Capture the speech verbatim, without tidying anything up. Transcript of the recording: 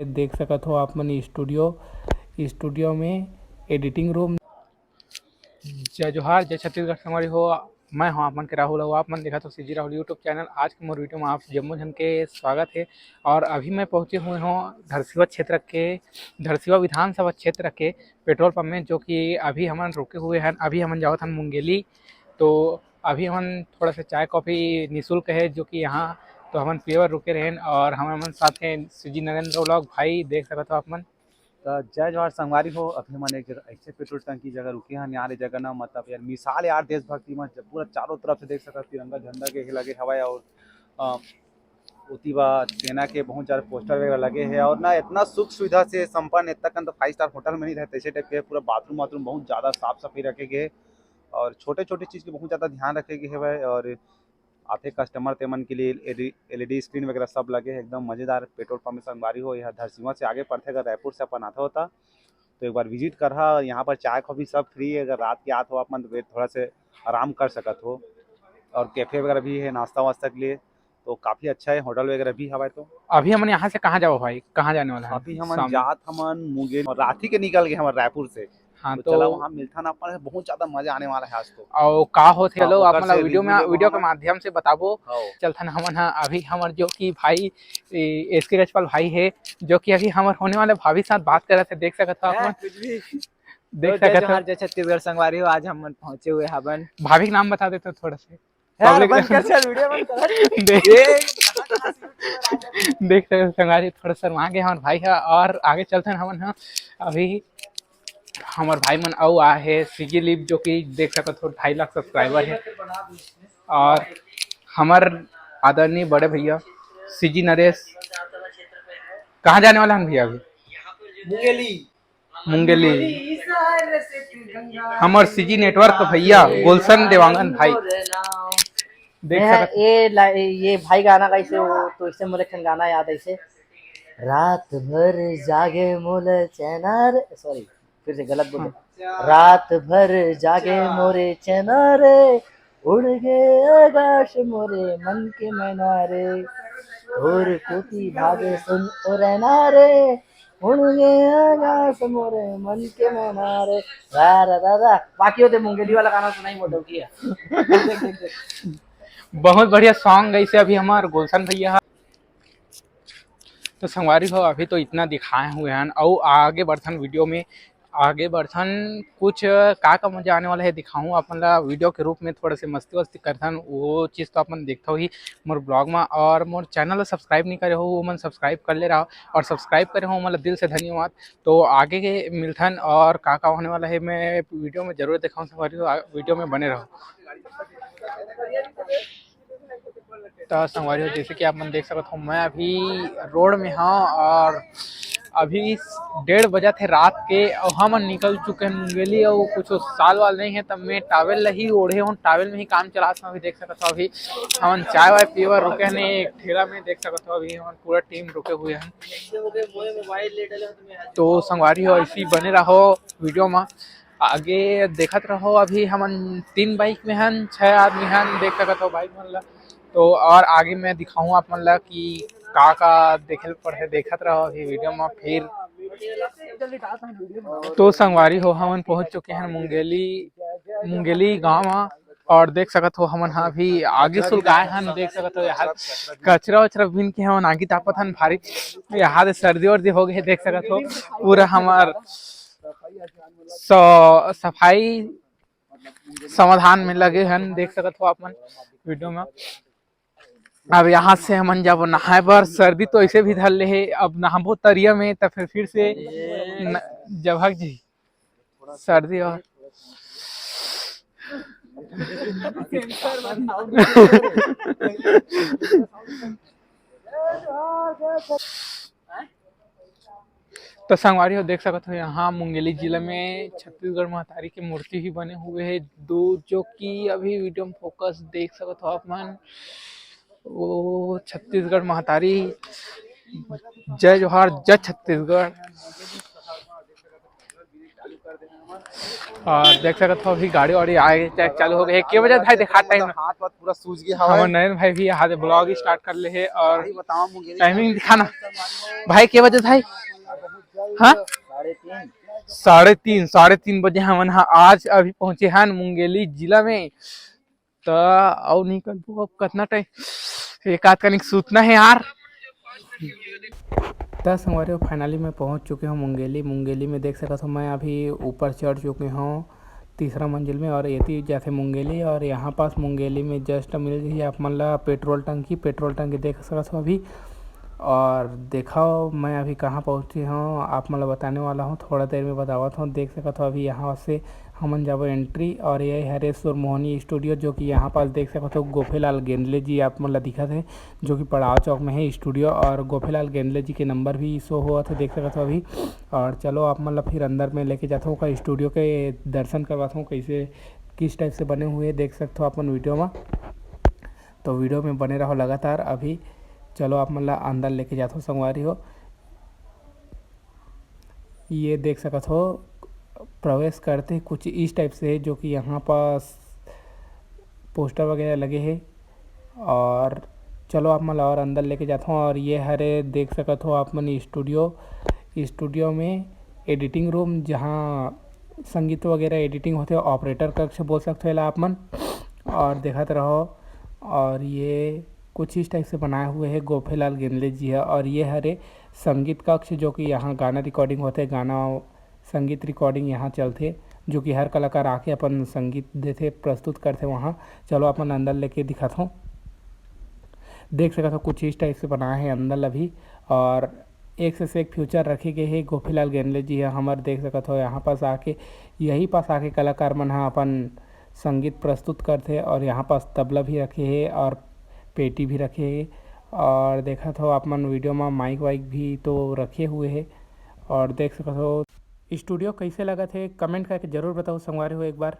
देख सकत हो आप मन स्टूडियो, स्टूडियो में एडिटिंग रूम। जय जोहार, जय छत्तीसगढ़ संगवारी हो। मैं हूं आप मन के राहुल, अउ आप मन देखत हो सीजी राहुल YouTube चैनल। आज के मोर वीडियो में आप जम्मो झन के स्वागत है। और अभी मैं पहुंचे हुए हूं धरसीवा क्षेत्र के, धरसीवा विधानसभा क्षेत्र के पेट्रोल पंप में, जो कि अभी हमन रुके हुए हैं। अभी हमन जावत हन मुंगेली, तो अभी हमन थोड़ा सा चाय कॉफी निःशुल्क है, जो कि यहाँ तो हमन पिए बर रुके रहेन। और हमन साथ हैं सीजी नरेंद्र व्लॉग भाई, देख सकत हो आप मन। तो जय जोहार संगवारी हो, अभी हमन एक जगह ऐसे पेट्रोल टंकी जगह रुके हन यार। ये जगह ना, मतलब यार, मिसाल यार देशभक्ति में, जब पूरा चारों तरफ से देख सकत, तिरंगा झंडा के ही लगे हवय और अ, ओती बा सेना के बहुत ज्यादा पोस्टर वगैरह लगे हे और ना इतना सुख सुविधा से संपन्न, इतना कन तो फाइव स्टार होटल में नहीं रहते, ऐसे टाइप के पूरा बाथरूम वाथरूम बहुत ज्यादा साफ सफाई रखे गए और छोटे छोटे चीज के बहुत ज्यादा ध्यान रखे गए हवय। और आते कस्टमर ते मन के लिए एलईडी स्क्रीन वगैरह सब लगे हे। एकदम मजेदार पेट्रोल पंप संगवारी हो। यह धरसीवा से आगे पड़थे, अगर रायपुर से अपन आता होता तो एक बार विजिट करहा। यहाँ पर चाय कॉफी सब फ्री है। अगर रात के आत हो आप मन तो फिर थोड़ा से आराम कर सकत हो। और कैफे वगैरह भी है नाश्ता वास्ता के लिए, तो काफी अच्छा है, होटल वगैरह भी हवाए। तो अभी हमन यहाँ से कहाँ जाओ भाई, कहाँ जाने वाला है? अभी हमन शाम जात हमन मुंगेली, रात ही के निकल गए हमन रायपुर से। हाँ, तो तो चला वहाँ मिलथन अपन, बहुत ज्यादा मजा आने वाला है आज तो। और का होथे, हाँ, चलो आप ओकर मतलब से वीडियो में, रिव्यू लेबो वीडियो के हमन। माध्यम से बताबो। हाँ। चलथन हमन, हाँ, अभी हमर जो कि भाई, ए, एस के रजपाल भाई है, जो कि अभी हमर होने वाले भाभी साथ बात करत है, देख सकत हो आप हैं, मन। कुछ भी। देख तो जय सकत हो। जोहार, जय छत्तीसगढ़ संगवारी हो, आज हमन पहुंचे हुए हवन। भाभी के नाम बता देते हो थोड़ा से। यार, public बंद कर, चल, वीडियो बंद कर। देख, ये देख सकत हो संगवारी, थोड़ा शर्मा गए हमारे भाई है। और आगे चलते हैं हमन, हाँ, अभी हमारे भाई मन अउ आए हैं सीजी लिप, जो कि देख सकत हो ढाई लाख सब्सक्राइबर है। और हमार आदरणीय बड़े भैया सीजी नरेश, कहाँ जाने वाला है भैया अभी? मुंगेली। मुंगेली। हमर सीजी नेटवर्क भैया गुलशन देवांगन भाई। देख मैं सकत ये ला-, ये भाई गाना गाइसे, वो तो इससे मोला एक ठन गाना याद आइसे, रात भर जागे मोला चैना रे, सॉरी, फिर से गलत बोल दे। हाँ। रात भर जागे मोरे चैना रे, उड़ गे आकाश मोरे मन के मैना रे, और कोती भागे सुन ओ रैना रे, उड़ गे आकाश मोरे मन के मैना रे। रा, रा, रा, रा। बाकी होते मुंगेली वाला गाना सुनाई मोटो की है। देख, देख, देख। बहुत बढ़िया सॉन्ग ऐसे अभी हमार गुलशन भैया। तो संगवारी हो, अभी तो इतना दिखाए हुए हैं, और आगे बढ़थन वीडियो में, आगे बढ़थन कुछ का का मजा आने वाला है दिखाऊँ अपन ला वीडियो के रूप में। थोड़ा से मस्ती वस्ती करथन, वो चीज़ तो अपन देखता ही मोर ब्लॉग में। और मोर चैनल ला सब्सक्राइब नहीं करे हो, वो मन सब्सक्राइब कर ले रहा, और सब्सक्राइब करे हो, मतलब दिल से धन्यवाद। तो आगे के मिलथन और का का होने वाला है, मैं वीडियो में जरूर दिखाऊँ संगवारी हो, आ-, वीडियो में बने रहो। तो संगवारी हो, जैसे कि आप मन देख सकत हो, मैं अभी रोड में हाँ और अभी डेढ़ बजत हे रात के, और हमन निकल चुके हैं मुंगेली, और कुछ साल वाल नहीं है, तब मैं टॉवेल ला ही ओढ़े हूँ, टॉवेल में ही काम चलात हूँ। अभी देख सकत हो, अभी हमन चाय वाय पीए बर रुके हैं एक ठेला में, देख सकत हो, अभी हमन पूरा टीम रुके हुए हैं। तो संगवारी हो, ऐसे ही बने रहो वीडियो में। आगे देखत रहो, अभी हमन तीन बाइक में हन, छह आदमी हन, देख सकत हो बाइक मन ला। तो और आगे मैं दिखाऊँ आप मन ला कि का का देखे ल पड़थे, देखत रहो अभी वीडियो में। फिर तो संगवारी हो, हमन पहुंच चुके हैं मुंगेली, मुंगेली गांव में। और देख सकत हो, हमन हा अभी आगे सुलगाए हन, देख सकत हो यहाँ कचरा वचरा बीन के हमन आगी तापत हन भारी। यहाँ दे सर्दी वर्दी हो गए, देख सकत हो पूरा हमार स-, सफाई समाधान में लगे हन, देख सकत हो आप मन वीडियो में। अब यहाँ से हमन जाबो नहाए बर, सर्दी तो ऐसे भी धर ले हे, अब नहाबो तरिया में त फिर, फिर से न-, जब हक जी सर्दी और तो संगवारी हो, देख सकत हो यहाँ मुंगेली जिला में छत्तीसगढ़ महतारी के मूर्ति भी बने हुए है दो, जो कि अभी वीडियो में फोकस देख सकत हो आप मन। वो छत्तीसगढ़ महतारी, जय जोहार, जय छत्तीसगढ़। और देख सकत हो, अभी गाड़ी वाड़ी आए चा-, चालू हो गए हे। के बजे भाई, देखा टाइम। हाथ वाथ पूरा सूज गया हमर हवा। नयन भाई भी हाथ ब्लॉग स्टार्ट कर ले हे और भाई बताओ, मुंगेली टाइमिंग दिखाना भाई, के बजे भाई? हाँ, साढ़े तीन। साढ़े तीन, साढ़े तीन बजे हमन हा आज अभी पहुंचे हन मुंगेली जिला में। त अउ निकलबो अब कतना टाइम, एक आध कनिक सूतना हे यार। त संगवारी हो, फाइनली मैं पहुंच चुके हूं मुंगेली। मुंगेली में देख सकत हो, मैं अभी ऊपर चढ़ चुके हूं तीसरा मंजिल में और एती जाथे मुंगेली। और यहां पास मुंगेली में जस्ट मिल जाही आप मन ला पेट्रोल टंकी। पेट्रोल टंकी देख सकत हो अभी। और देखो मैं अभी कहां पहुंचे हूं, आप मन ला बताने वाला हूं, थोड़ा देर में बतावत हूं। देख सकत हो अभी यहां से हमन जाबो एंट्री। और ये हरे सुरमोहनी स्टूडियो, जो कि यहां पास देख सकत हो गोफेलाल गेंदले जी आप मन ला दिखत हे, जो कि पड़ाव चौक में हे स्टूडियो। और गोफेलाल गेंदले जी के नंबर भी शो होवत हे, देख सकत हो अभी। और चलो आप मन ला फिर अंदर में लेके जाथों ओकर स्टूडियो के दर्शन करवाथों, कैसे किस टाइप से बने हुए देख सकत हो अपन वीडियो में। तो वीडियो में बने रहो लगातार। अभी चलो आप मन ला अंदर लेके जाथों संगवारी हो। ये देख सकत हो प्रवेश करते कुछ इस टाइप से हे, जो कि यहां पास पोस्टर वगैरह लगे हे। और चलो आप मन ला और अंदर लेके जाथों। और ये हरे देख सकत हो आप मन स्टूडियो, स्टूडियो में एडिटिंग रूम, जहां संगीत वगैरह एडिटिंग होथे, ऑपरेटर कक्ष बोल सकते हो एला आप मन। और देखत रहो। और ये कुछ इस टाइप से बनाए हुए हे गोफेलाल गेंदले जी हे। और ये हरे संगीत कक्ष, जो कि यहां गाना रिकॉर्डिंग होथे, गाना संगीत रिकॉर्डिंग यहां चलथे, जो कि हर कलाकार आके अपन संगीत देथे, प्रस्तुत करथे वहां। चलो अपन अंदर लेके दिखाथों। देख सकत हो कुछ इस टाइप से बनाए हे अंदर ला भी। और एक से, से एक फ्यूचर रखे गए हे। गोपीलाल गेंदले जी हे हमर, देख सकत हो यहां पास आके, यही पास आके कलाकार मन ह अपन संगीत प्रस्तुत करथे। और यहां पास तबला भी रखे हे और पेटी भी रखे हे। और देखत हो आप मन वीडियो में माइक वाइक भी तो रखे हुए हे। और देख सकत हो स्टूडियो कैसे लगत हे, कमेंट करके जरूर बताओ संगवारी हो एक बार।